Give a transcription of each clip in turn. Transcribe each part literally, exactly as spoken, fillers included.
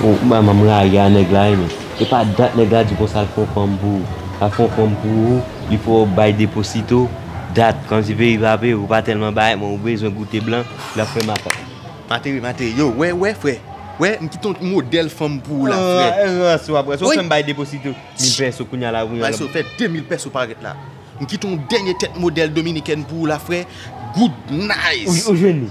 Oh, manman, m rayi a nèg la, wi, men. E pa dat nèg la di konsa l fè yon fanm pou ou. L ap fè yon fanm pou ou, li fè w bay deposito, dat, kòmsi peyi pa peye, ou pa tèlman bay, men ou bezwen goute blan, l ap fè makak. Materi, materi, yo, wè, wè, frè. Wè, m kite yon modèl fanm pou ou la, frè. Ah, eh, ah, si w ap wè, si w fè m bay deposito mil pèso, kounye a la, ou bay so, fè de mil pèso parèt la. M kite yon dènye tèt modèl dominikèn pou ou la, frè. Good, nice. Ou, ou jwenn li.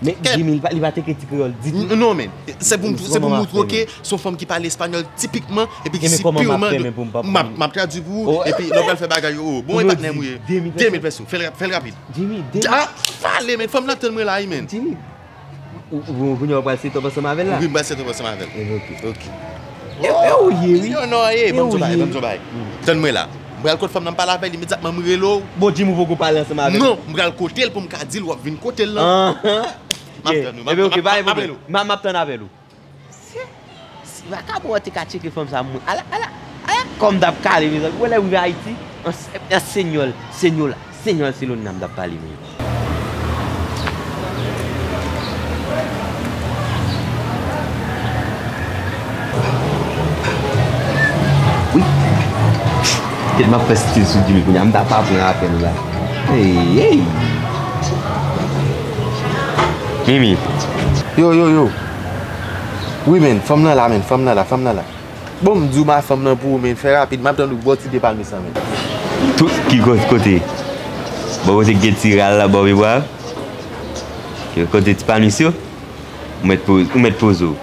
Men Jimmy, li pa, li pa teke ti kreyòl ditou. Non, men. Se pou m, se pou m moutre w ke se yon fanm ki pale espanyòl tipikman, epi ki si pirman. M ap, m ap tradui pou ou, epi lè w pral fè bagay yo. Oh, bon, e patnè m ou ye. De mil pèso. Fè l rap-, fè l rapid. Jimmy, de mil. Ah, pale, men. Fanm nan tann mwen la, wi, men. Jimmy. Ou, ou, ou, kounye a w pral set up ansanm avè l la? Wi, m pral set up ansanm avè l. Eh, ok. Ok. E, e ou ye, wi. Non, non, e, ban m di w bagay, ban m di w bagay. Tann mwen la. M pral kot fanm nan, m pale avè l imedyatman, m rele w. Bon, Jimmy, ou poko pale ansanm avè l? Non, m pral kote l pou m ka di l w ap vin kote l lan. M ap tann ou, m ap, m ap, m ap rele w. M ap tann avè l ou. Si, si vakabon an te ka tcheke fanm sa, mwen, ala, ala, ala, kòm m t ap kale, mezanmi. Ou wè lè m rive Ayiti, an, an senyòl, senyola, senyòl Selona m t ap pale, men. Wi. Kèt m ap fè stil sou Jimmy kounye a, m ta pa pran apèl la. Hey, hey. Mimi. Yo, yo, yo. Wi, men, fanm nan la, men, fanm nan la, fanm nan la. Bon, m di w ma fanm nan pou ou, men, fè rapid, m ap tann ou bò ti de palmis lan, men. Tout ki ko-, kote? Bò kote gen ti ral la, bò pye bwa? Kote ti palmis yo? Ou mèt poz-, ou mèt poze w.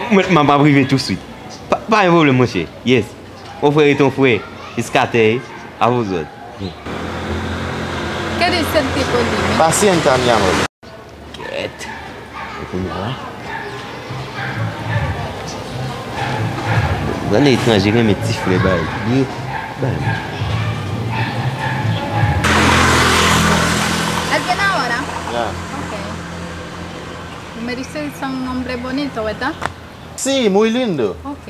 Ou mèt, m ap, m ap rive touswit. Pa, pa gen pwoblèm, monchè. Yes. Yon frè rete yon frè. Eskatè, a vos òd. Qué dice el tipo, dime? Pacienta, mi amor. Kèt. E kounye a la. Grann etranje renmen ti flè bay. Li bay. ¿Alguien ahora? Ya. Ok. Me dice son hombre bonito, ¿verdad? Sí, muy lindo. Ok,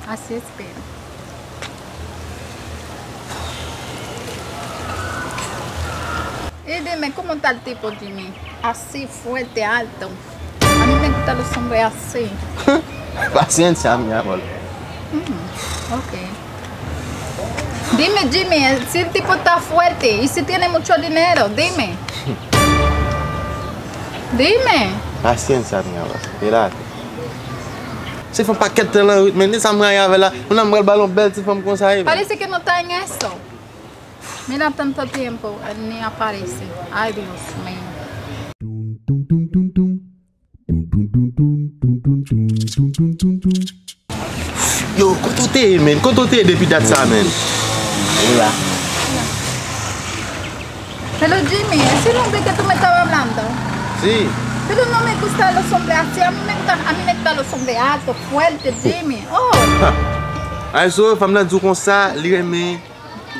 así espero. Y dime, ¿cómo está el tipo, Jimmy? Así, fuerte, alto. A mí me gustan los hombres así. Paciencia, mi amor. Mm, ok. Dime, Jimmy, si el tipo está fuerte y si tiene mucho dinero, dime. Dime. Paciencia, mi amor. Espérate. Se fè yon pakèt tan nan rit, men, ni sa m rayi avè l la. Kounye a m pral ba l yon bèl ti fanm konsa, e. Parece que no está en eso. Mira, tanto tiempo, eh, ni aparece. Ay, Dios mío. Yo, kote w te ye, men? Kote w te ye depi dat sa, men? Ou la. Pero Jimmy, ese es el hombre que tú me estabas hablando. Sí. Pero no me gustan los hombres así. A mí me gusta, a mí me gustan los hombres altos, fuertes, Jimmy. Oh. Ay, so, fanm nan di w konsa, li renmen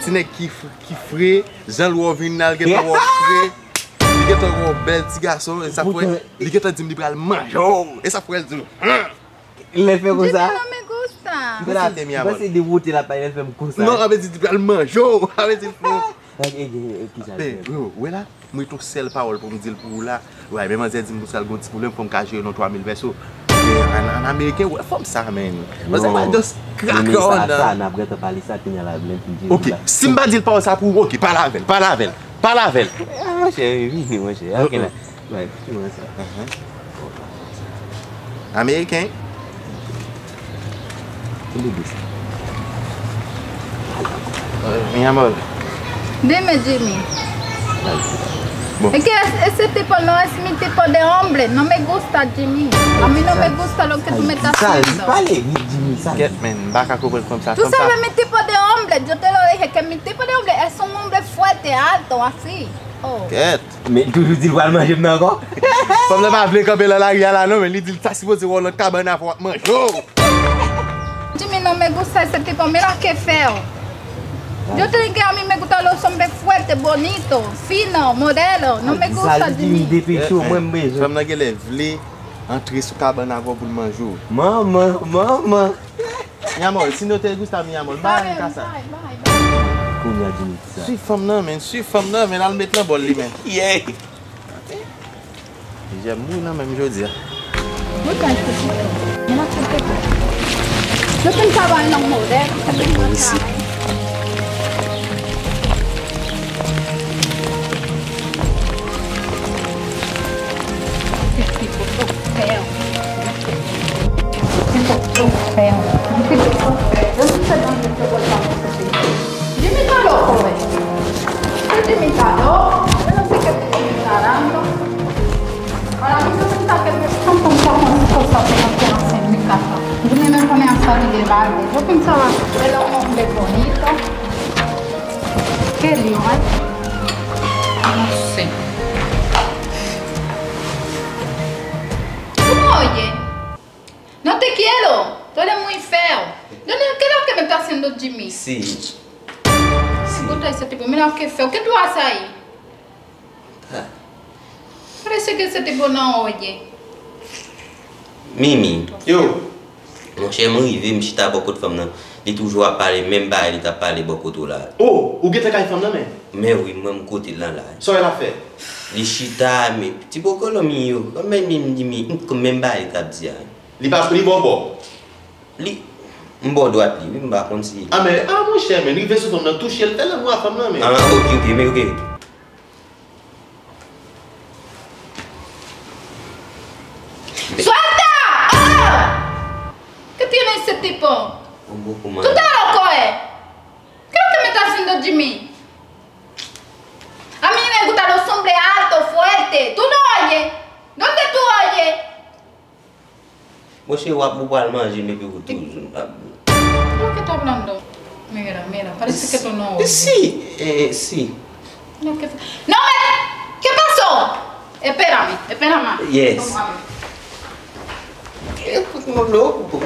ti nèg ki f-, ki fre, jan l wè w vin la, l gentan wè w fre. Li gentan wè w bèl ti gason, e sa fè, li gentan di m li pral manje w. E sa fè l di m, han! Lè l fè konsa. Jimmy, no me gusta. Mwen se dewote l ap pale, lè l fè m konsa. Non, sa vle di li pral manje w. Sa vle di l fè w. Kisa l fè? Bro, wè la, m ret yon sèl pawòl pou m di l pou ou la. Wè, men manzè di m konsa l gon ti pwoblèm, fò m ka jere l yon twa mil pèso. An, an ameriken, wè fanm sa, men. Manzè pa just krak an nan. Sa, n ap gentan pale sa, kounye a la, lè m fin jere l la. Ok, si m pa di l pawòl sa pou ou, ok, pale avè l, pale avè l. Pale avè l. Ah, monchè, vini, monchè. Ok, la. Bay, fouti mwen sa. Ameriken. Kile de sa. Mi amor. Dime, Jimmy. Bon. Es que es-, ese tipo no es mi tipo de hombre. No me gusta, Jimmy. A mí no me gusta lo que tú me estás haciendo. Sa l di, pale, li di mi sa. Kèt, men, m pa ka konprann fanm sa. Tú sabes mi tipo de hombre. Yo te lo dije que mi tipo de hombre es un hombre fuerte, alto, así. Oh. Kèt. Men toujou di l pral manje m nan ankò. Fanm nan pa vle kanpe nan lari a la non, men li di l ta sipoze wè w nan kabann avè w ap manje w. Jimmy, no me gusta ese tipo, mira qué feo. Yo te dije que a mí me gustan los hombres fuertes, bonitos, finos, modelos. No me gusta, Jimmy. Depi cho mwen m bezwen. Fanm nan genlè vle antre sou kabann avè w pou l manje w. Manman, manman. Mi amor, si no te gusta, mi amor, bay mwen kasa. Kounye a Jimmy di sa. Swiv fanm nan, men, swiv fanm nan, men, al met nan bòl li, men. Yeah. Jèm mouri nan men m jodi a. Mwen ka aksepte. Mwen aksepte. Yo fin travay nan modèl. Jimmy ta loko, eh. Jimmy ta loko, yo no sé qué Jimmy está dando. Ahora mismo se está que me están contando cosas que no quiero hacer en mi casa. Jimmy me pone a salir de balde. Yo pensaba que era un hombre bonito. Qué lío, ¿eh? No sé. ¿Tú me oyes? No te quiero. Tú eres muy feo. Yo no, ¿qué es lo que me está haciendo Jimmy? Sí. Sí. Escucha ese tipo, mira qué feo. ¿Qué tú haces ahí? Ah. Parece que ese tipo no oye. Mimi. Yo. Monchè, m rive, m chita bò kot fanm nan. Li toujou ap pale menm bagay li t ap pale bò kote w la. Oh, ou gentan kay fanm nan, men? Men wi, mwen m kote l lan la. Sa w wè l ap fè? Li chita, men ti poko lanmi yo. Kòm menm li, m di, men, m, menm bagay li t ap di a. Li pa, li ba w bò? Li, m bò dwat li, wi, m pa konn si. Ah, men, ah, monchè, men, rive sou fanm nan, touche l, fè lanmou a fanm nan, men. Ah, ok, ok, men, ok. ¡Suelta! ¡Oh! ¿Qué tiene ese tipo? Un poco más. ¿Tú estás loco, eh? ¿Qué es lo que me está haciendo Jimmy? A mí me gustan los hombres altos, fuertes. ¿Tú no oyes? ¿Dónde tú oyes? Monchè, w ap, ou pral manje m epi ou toujou ap. ¿Qué está hablando? Mira, mira, parece que tú no oyes. Sí, eh, sí. No, ¿qué, no me, ¿qué pasó? Espérame, espérame. Yes. Vamos a ver. Eh, no, loco.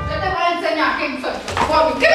Yo te voy a enseñar quién soy yo. ¿Qué